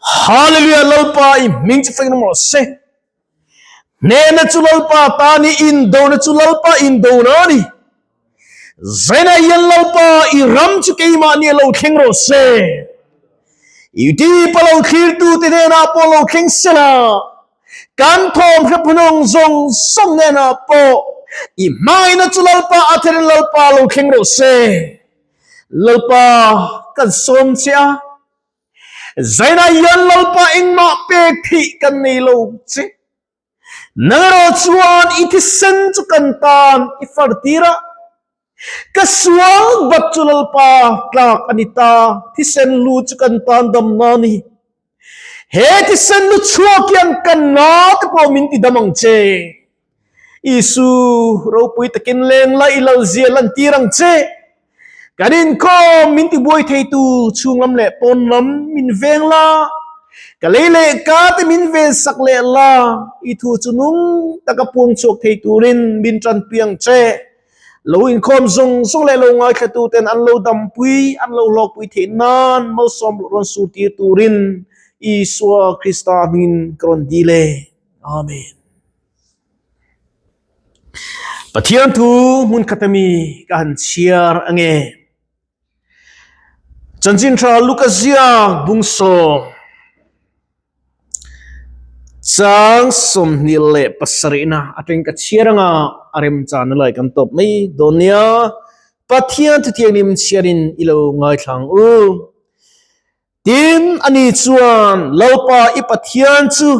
Hallelujah Lalpa i hming chu fakin awm rawh se. Hnehna chu Lalpa ta ni, indona chu Lalpa indona a ni. Zaina hian Lalpa i ram chu keimahni a lo thleng rawh se. I tipa lo thlirtute hnenah pawh lo thleng sela, kan thawm hre phunawng zawng zawng hnenah pawh i hmangaihna chu Lalpa a therin Lalpa lo thleng rawh se. Lalpa kan sawm che a, Zaina hian Lalpa engmah pek theih kan nei lo che. Nang erawh chuan i thisen chu kan tan i far tir a, ka sual bat chu Lalpa tlak a ni ta, thisen lu chu kan tan damna a ni. He thisen lu chhuak hian kan na te pawh min ti dam ang che. Isu ropui takin leng la i lalzia lantir ang che. Kan inkhawm min tibuai theitu chhung lam leh pawn lam min veng la, ka lei leh ka te min ven sak leh la, i thu chu nung taka puang chhuak thei turin min tanpui ang che. Lo inkhawm zawng zawng leh lo ngaithlatu ten an lo dampui, an lo hlawkpui theih nan malsawm rawn sur tir turin Isua Krista hmingin ka rawn dil e. Amen. Pathian thu hmun khat ami ka han chhiar ange. Chanchin tha Luka ziak bung sawm chang 27 na atang ka chhiar anga a remchan lai kan tawp mai dawn nia. Pathian thu thianghlim chhiarin i lo ngaithla ang u. Tin, ani chuan, Lalpa i Pathian chu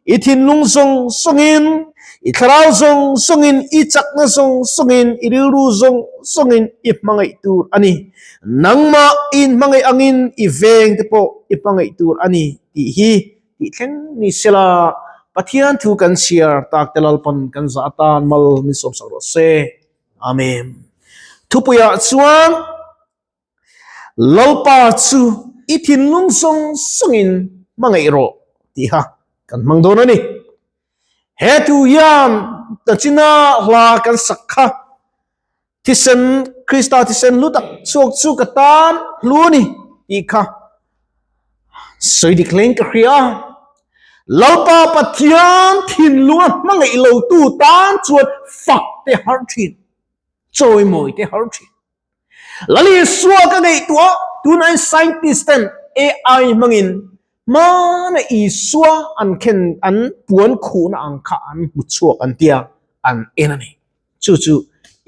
i thinlung zawng zawngin, i thlarau zawng zawngin, i chakna zawng zawngin, i rilru zawng zawngin i hmangaih tur a ni. Nangmah i inhmangaih angin i veng te pawh i hmangaih tur a ni, tih hi tih thleng ni sela, Pathian thu kan chhiar tak te Lalpan kan zah atan mal min sawmsak rawh se. Amen. Thupuiah chuan. Lalpa chu i thinlung zawng zawngin hmangaih rawh tih kha kan hmang dawn a ni. He thu hian tachina hla kan sak kha thisen Krista thisen hlu tak chhuak chu ka tan hlu a ni tih kha sawi dik hlein ka hria a. Lalpa Pathian thinlunga hmangaih lotu tan chuan fak te har thin, chawimawi te har thin. Lali Isua ka ngaihtuah tunah hian scientist ten AI hmangin hmana Isua an khen an puan khuhna ang kha an hmu chhuak an tia an en a ni. Chu chu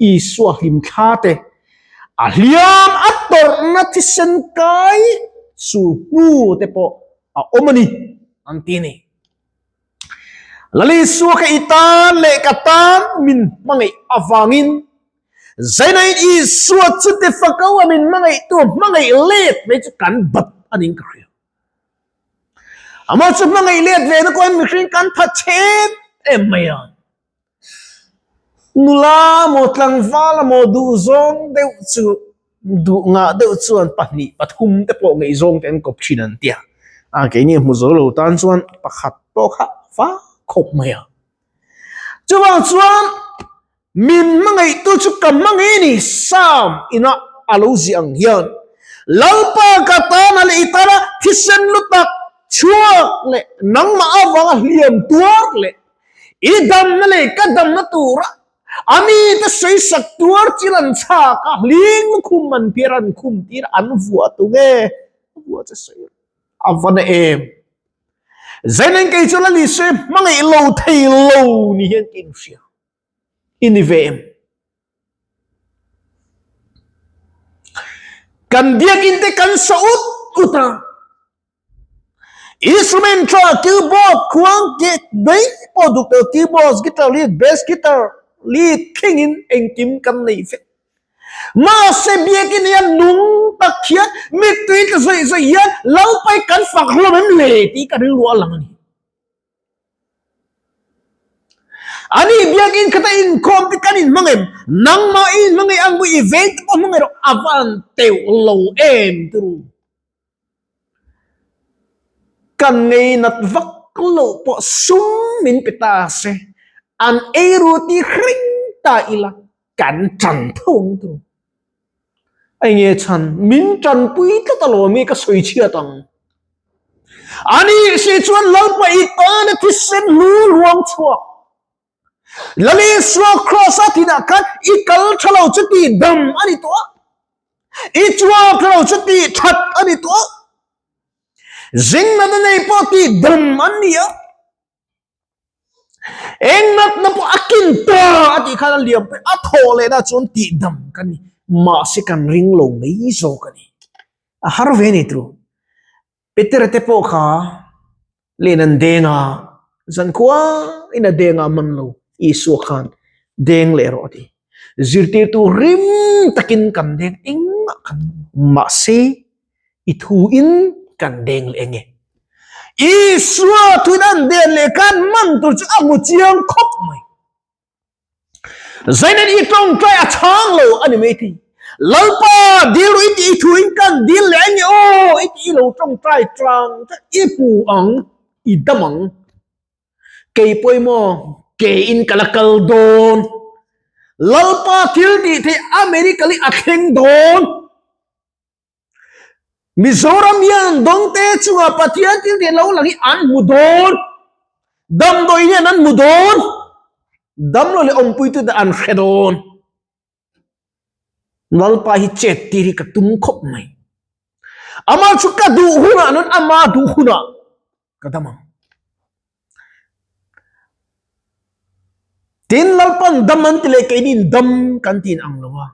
Isua hlimthla te a hliam a tawrhna thisen kai su hnu te pawh a awm a ni an ti a ni. Lali Isua ka i tan leh ka tan min hmangaih avangin Zainain Isua chu ti fako a min hmangaihtu hmangaih let mai chu kan bat a ning ka hria. Amah chu hmangaih let ve na kawin mihring kan tha chhe em mai a. Nula maw tlangval maw duh zawng deuh chu duh ngah deuh chuan pahnih pathum te pawh ngaihzawng te an kawp thin an tia. A keini hmu zo lo tan chuan pakhat pawh kha va khawp mai a. Chuvang chuan Min hmangaihtu chu ka hmangaih a ni, Psalm ina a lo ziah ang hian. Lalpa ka tana leh i tana thisen lu tak chhuak leh nangmah avanga hliam tuar leh i damna leh ka damna tura a mite sawisak tuar chil an chhak a, hling lukhum an phiar an khum tir an vuah tu nge vuah che sawi a va na em. Zainen kei chu Lal Isua hmangaih lo thei lo ni hian ka inhria. I ni ve em? Kan biakin te kan sa ut ut a. Instrument tha keyboard khuang ke mai pawh duh tel keyboard guitar lead bass guitar lead thlengin engkim kan nei vek. Mahse biakin hian nung tak hian mittui tla zawih zawih hian Lalpai kan fak hlawm em le tih ka rilru a lang a ni. Ani biakin khata inkhawm te kan inhmang em? Nangmah i inhmang ei ang bu i veng te pawh hmang erawh a van teuh lo em turu. Kan ngei nat vak loh pawh sum min pe ta se, an eiru ti hring ta ila kan tan tho ang turu. Enge chhan min tanpui tlat alawm nge ka sawi chhiat ang. Ani si chuan Lalpa i tana thisen hlu luang chhuak. Lal Isua Kraws a thinah khan i kal tha lo chu tih dam a ni tawh a, i chuak tha lo chu tih that a ni tawh a, zing natna nei pawh tih dam an ni a, eng natna pawh a kin ta a tih khan a liam pawh a thawh lehna chuan tih dam kan ni, mahse kan ring lo mai zawk a ni, a har ve a ni tru. Petera te pawh kha len an deng a, zankhua in a deng a man lo, Isua khan deng leh rawh a ti. Zirtirtu rim takin kan deng engmah kan mahse i thu in kan deng leh enge. Isua thuin an den leh khan man tur chu a hmu chiang khawp mai. Zainen i tawngtai a chhang lo a ni mai thei. Lalpa dil ru i tih i thu in kan dil leh a ni aw i tih i lo tawngtai tlang tlat i hmu ang i dam ang. Kei pawimawh ke in ka la kal dawn. Lalpa thil tih theih America li a thleng dawn. Mizoram hian dawngte chunga Pathian thil tih lo lang hi an hmu dawn. Damdawi hian an hmu dawn. Damlo leh awmpuitute an hre dawn. Lalpa hi chet tir hi ka tum khawp mai. Amah chu ka duh hunah nun ama duh hunah ka dam ang. Tin Lalpan dam an ti leh keinin dam kan tin ang lo a.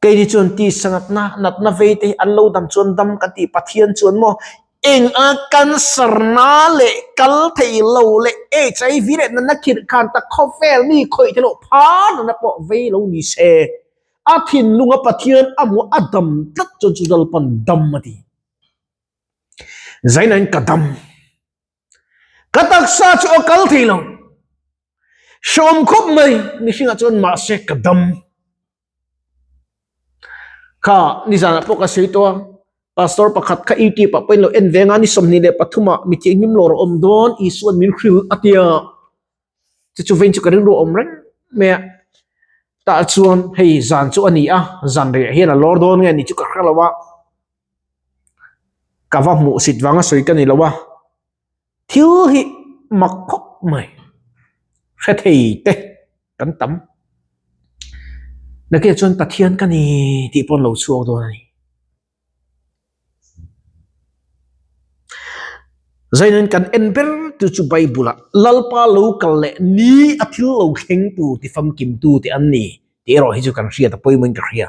Keini chuan tisa natna, natna vei te hi an lo dam chuan dam kan tih Pathian chuan maw eng a cancer na leh kal thei lo leh HIV leh natna khirh khan tak khawvel mi khawih theih loh phar natna pawh vei lo ni se a thinlunga Pathian a hmuh a dam tlat chuan chu Lalpan dam a ti. Zainain ka dam. Ka taksa chu a kal thei lo. Hrawm khawp mai mihringah chuan mahse ka dam. Kha nizanah pawh ka sawi tawh a, pastor pakhat kha YouTube ah pawhin lo en ve anga ni 23 ah mi thianghlim lawr a awm dawn Isuan min hrilh a tia. Chu chu vein chu ka rilru a awm reng mai a. Tah chuan hei zan chu a ni a, zan reh hian a lawr dawn nge ni chu ka hre lo a. Ka va hmuh sit vanga sawi ka ni lo a. Thil hi mak khawp mai hre thei te kan tam. Nakin chuan Pathian ka ni tih pawh an lo chhuak dawn a ni. Zainain kan en ber tu chu Bible ah Lalpa lo kal leh ni a thil lo thleng tu ti famkim tu te an ni tih erawh hi chu kan hriat a pawimawhin ka hria.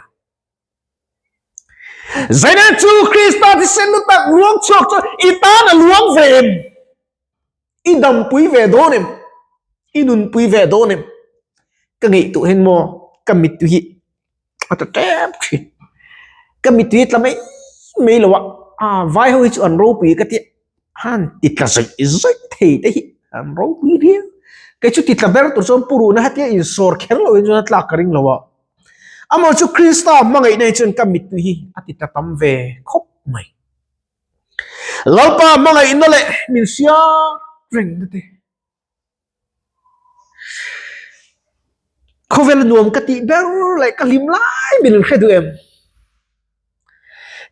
Zaina chu Krista thisen lu tak luang chhuak chu i tan a luang ve em? I dampui ve dawn em? I nunpui ve dawn em? Ka ngaihtuah hian maw ka mittui hi a ta tep thin. Ka mittui hi tla mai mai lo a, a vai ho hi chu an ropui ka tia han ti tla zawih zawih thei te hi an ropui riau. Kei chu ti tla ber tur chuan puruna hetia insawr kher loin chuan a tlak ka ring lo a. Amah chu Krista hmangaihna hi chuan ka mittui hi a ti ta tam ve khawp mai. Lalpa hmangaihna leh min hriat rengna te. Khawvel nuam ka tih ber leh ka hlim lai ber in hre duh em?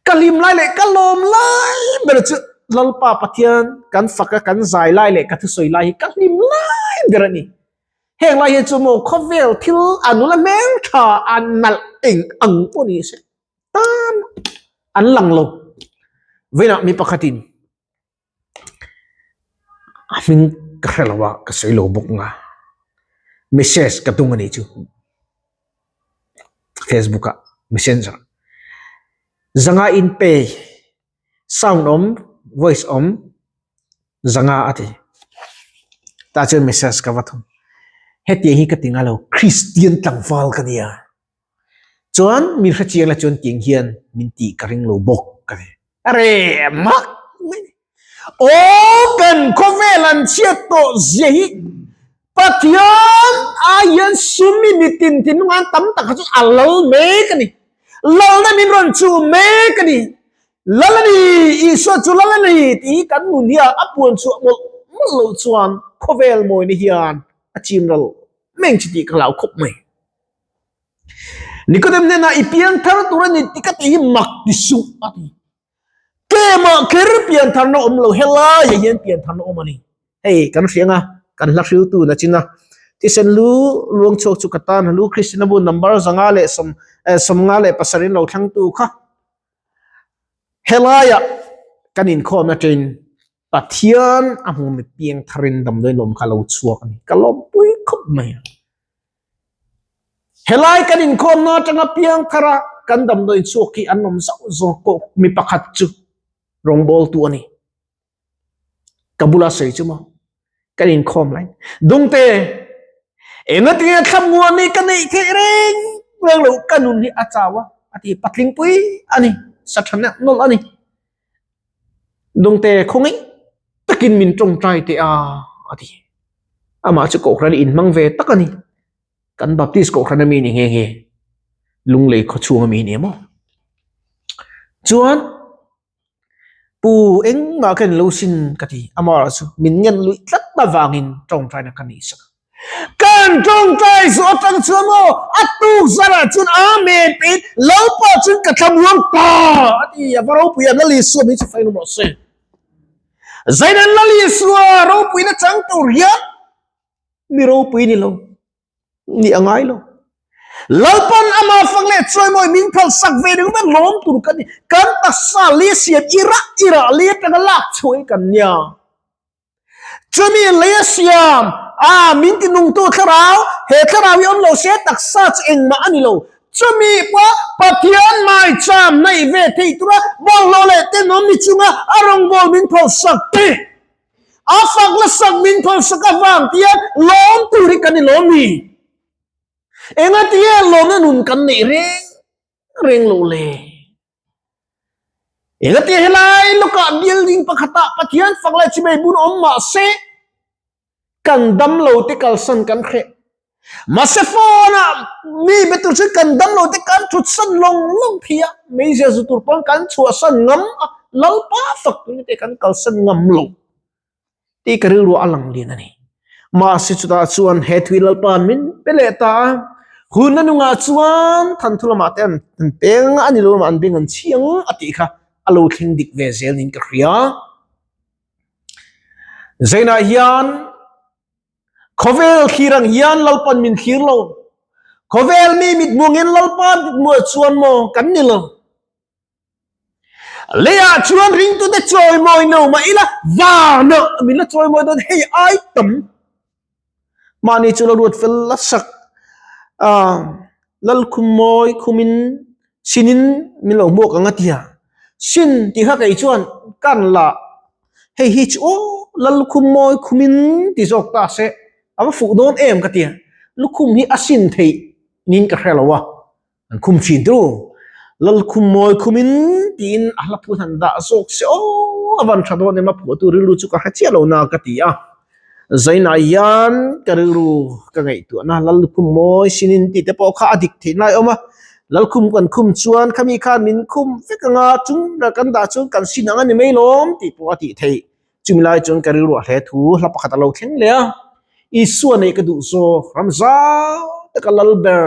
Ka hlim lai leh ka lawm lai ber chu Lalpa Pathian kan faka kan zai lai leh ka thusawi lai hi ka hlim lai ber a ni. Heng lai hian chu maw khawvel thil a nula hmel tha a nalh eng ang pawh ni se tan an lang lo. Vawiinah mi pakhatin a hming ka hre lo a ka sawi lo bawk nga message ka tung a nih chu Facebook ah messenger zanga in pe sound awm voice awm zanga a ti tah chuan message ka va thawm hetiang hi ka ti ngai lo Christian tlangval ka nia chuan min hrechiang la chuan tiang hian min tih ka ring lo bawk ka ti are mak mai aw kan khawvel an chhiat tawh zia hi Pathian ai hian sum hi mitin thinlung an tam tak kha chu a lal mek a ni lalna min rawn chuh mek a ni Lal a ni, Isua chu lal a ni tih hi kan nun hian a puan chhuah mawlh mawlh loh chuan khawvel mawina hian a chim ral meng chi tih ka hlau khawp mai. Nikodem hnenah i piang thar tur a ni tih ka tih hi mak ti suh a ti. Kemah kher piantharna awm lo, helaiah hian piantharna awm a ni. Hei kan hria anga kan hla hriltu na chin a, thisen lu luang chhuak chu ka tan a lu Kristian bu number 500 leh 57 in lo thlangtu kha helaiah kan inkhawm atangin Pathian a hmu mi piang tharin damdawi lawm kha lo chhuak a ni. Ka lawmpui khawp mai a. Helai kan inkhawmna atanga piang thara kan damdawi chhuak hi an awm zauh zawk pawh mi pakhat chu rawngbawltu a ni. Ka bula sawi chu maw kan inkhawm lai dungte engatinge thlamuan hi ka neih theih reng reng loh ka nun hi a chau a a ti patling pui a ni sa tha neuh nawlh a ni dungte khawngaih takin min tawngtai teh a a ti amah chu kohhran inhmang ve tak a ni kan Baptist kohhran ami ni nghe nghe Lunglei khawchhung ami ni maw chuan Pu engmah ka ni lo sin ka ti, amaherawh chu min ngen luih tlat avangin tawngtaina ka nei sak a. Kan tawngtai zawh atang chuan maw a tuk zarah chuan Amen tiin lo pawh chuan ka thlamuang ta a ti, a va ropui a, Lal Isua min chhe fai rawh se. Zainan Lal Isua ropuina chang tur hian mi ropui ni lo. Ni a ngai lo. Lalpan ama fak leh chawimawi min phal sak ve ringawt a lawm tur kan ni. Kan taksa li siam i rah i rah li atanga lak chhuah hi kan nia. Chumi lei a siam a min ti nungtu thlarau, he thlarau hi awm lo se taksa chu engmah a ni lo. Chumi pawh Pathian maicham hnaih ve thei tura bawlhhlawh leh tenawm ni chunga a rawngbâwl min phal sak te. A fak la sak min phal sak avang tian lawm tur hi kan ni lawm ni? Engatinge lawmna nun kan neih reng reng loh le? Engatinge helai lawkah building pakhatah Pathian fak leh chimei bun awm mah se kan dam lo te kalsan kan hreh. Mahse phone ah mi be tur chuan kan dam lo te kan thut san lawng lawng thei a, meizia zu tur pawn kan chhuahsan ngam a, Lalpa fak tur te kan kalsan ngam lo tih ka rilru a lang lian a ni. Mahse chutah chuan he thui Lalpa min pe leh ta a, hun a nungah chuan thanthu lamah te an peng a ni lo lamah an beng an chhiang a tih kha a lo thleng dik ve zel niin ka hria. Zainah hian Khawvel thlir ang hian Lalpan min thlir lo. Khawvel mi mithmuangin Lalpa mithmuah chuan maw kan ni lo. Leiah chuan ringtute chawimawi no mah ila vanah min la chawimawi dawn hei ai tam. Mahni chu la ruat fel la sak a Lalkhum mawi khumin sinin min lo hmuak ang a tia. Sin tih kha kei chuan kan la Hei hi chu aw Lallukhum mawi khumin ti zawk ta se a va fuh dawn em ka ti a, lukhum hi a sin theih niin ka hre lo a, an khum thin turu. Lallukhum mawi khumin tiin a hla phun han dah zawk se aw a van tha dawn em a phuahtu rilru chu ka hre chiah lo na ka ti a. Zainah hian ka rilru ka ngaihtuahna Lallukhum mawi sinin tih te pawh kha a dik theih lai a awm a, Lalkhum kan khum chuan khami khan min khum vek anga chung ber kan dah chuan kan sin ang a ni mai lawm tih pawh a tih theih. Chumi lai chuan ka rilru a hle thu hla pakhat a lo thleng leh a, Isua neih ka duh zawk ram zau taka lal ber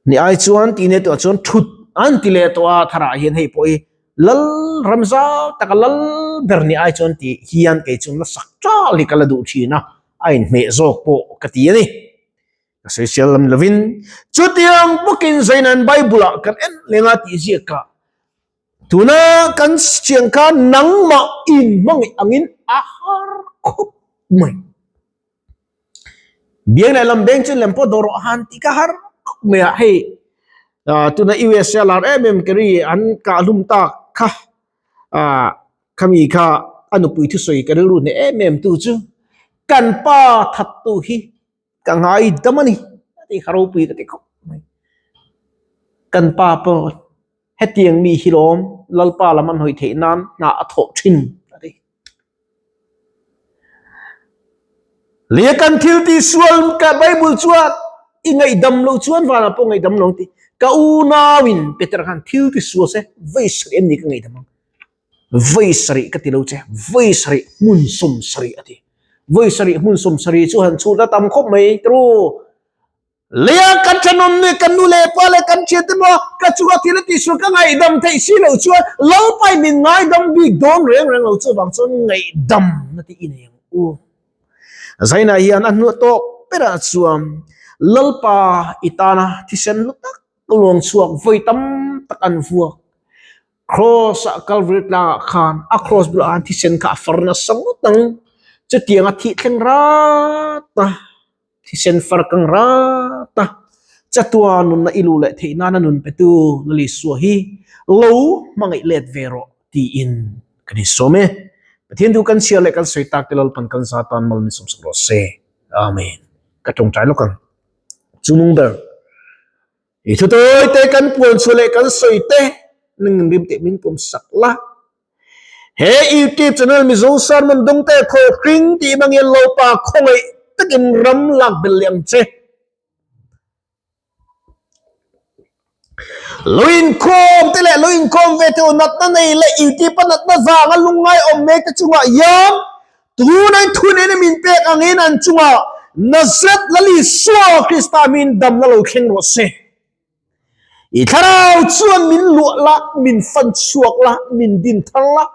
ni ai chuan tih nia tawh chuan thut an ti leh tawh a, tharah hian hei pawh hi lal ram zau taka lal ber ni ai chuan tih hian kei chuan la sak tal hi ka la duh thin a, a inhmeh zawk pawh ka ti a ni. Ka sawisel lam lovin chutiang bawkin Zainan Bible-ah kan en leng a tih ziakah tuna kan chiang kha nangmah inhmangaih angin a har khawp mai. Biang leh lam beng chu lem pawh dawr rawh han tih kha har khawp mai a, hei tuna USA lar em em Kerry an kah hlum tak kha khami kha a nupui thusawi ka rilru hneh em em tu chu kan pa thattu hi Ka ngai dam a ni a ti kha ropui ka ti khawp mai. Kan pa pawh hetiang mi hi lawm Lalpa lam an hawi theih nan hna a thawh thin a ti. Leh kan thil tih sual ka Bible chuan i ngaihdam lo chuan vanah pawh ngaihdam lo ang ti. Ka unauin Peter khan thil ti sual se vawi sarih em ni ka ngaihdam ang. Vawi sarih ka ti lo che, vawi sarih hmun 70 a ti. Vawi sarih hmun 70 chu han chhut a tam khawp mai tru. Leia kan thenawm leh kan nu leh pa leh kan thiante maw ka chunga thil a tihsual ka ngaihdam theih si loh chuan Lalpai min ngaidam bik dawn reng reng lo chuvang chuan ngaihdam na tih i nei ang u. Zainah hian a hnuah tawk berah chuan Lalpa i tana thisen hlu tak luang chhuak vawi tam tak an vuak. Cross ah Calvary tlangah khan a cross bulah khan thisen kha a far nasa ngawt ang. Chutianga thih thleng rat a, thisen far kang rat a, chatua nunna i luh leh theih nana nun petu Lal Isua hi lo hmangaih let ve rawh tiin kan insawm e. Pathian duh kan chhiar leh kan sawi tak te Lalpan kan za tan mal min sawmsak rawh se. Amen. Ka tawngtai lawk ang. Chunung ber. I thu tawi te kan puan chhuah leh kan sawi te ning rim teh min pawm sak la. He YouTube channel Mizo Sermon dawng te thaw hring tih hmangin Lalpa khawngaih takin ram lak belh leh ang che. Lo inkhawm te leh lo inkhawm ve te u natna nei leh YouTube a natna vanga lungngai awm mek te chungah hian Tunai thuneihna min pek angin an chungah Nazareth Lal Isua Krista min damna lo thleng rawh se. I thlarau chuan min luah la, min fan chhuak la, min din thar la.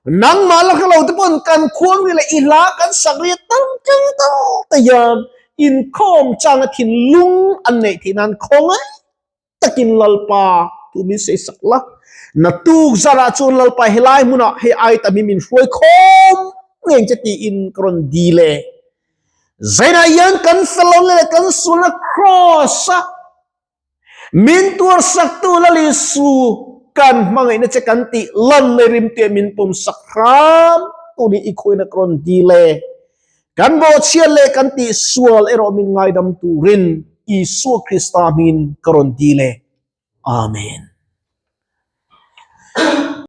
Nangmah la hre lo te pawn kan khuang ri leh i hla kan sak ri tal tal tal te hian inkhawm changa thinlung an neih theih nan khawngaih takin Lalpa tu min sei sak la. Naktuk zarah chuan Lalpa helai hmunah hei ai tam hi min hruai khawm ngeng che tiin ka rawn dil e. Zainah hian kan felawlna leh kan sualna cross a min tuar saktu Lal Isu kan hmangaihna che kan tih lan leh rimtuia min pawm sak hram turin i khawina ka rawn dil e. Kan bawhchhiat leh kan tihsual erawh min ngaidam turin Isua Krista hmingin ka rawn dil e. Amen.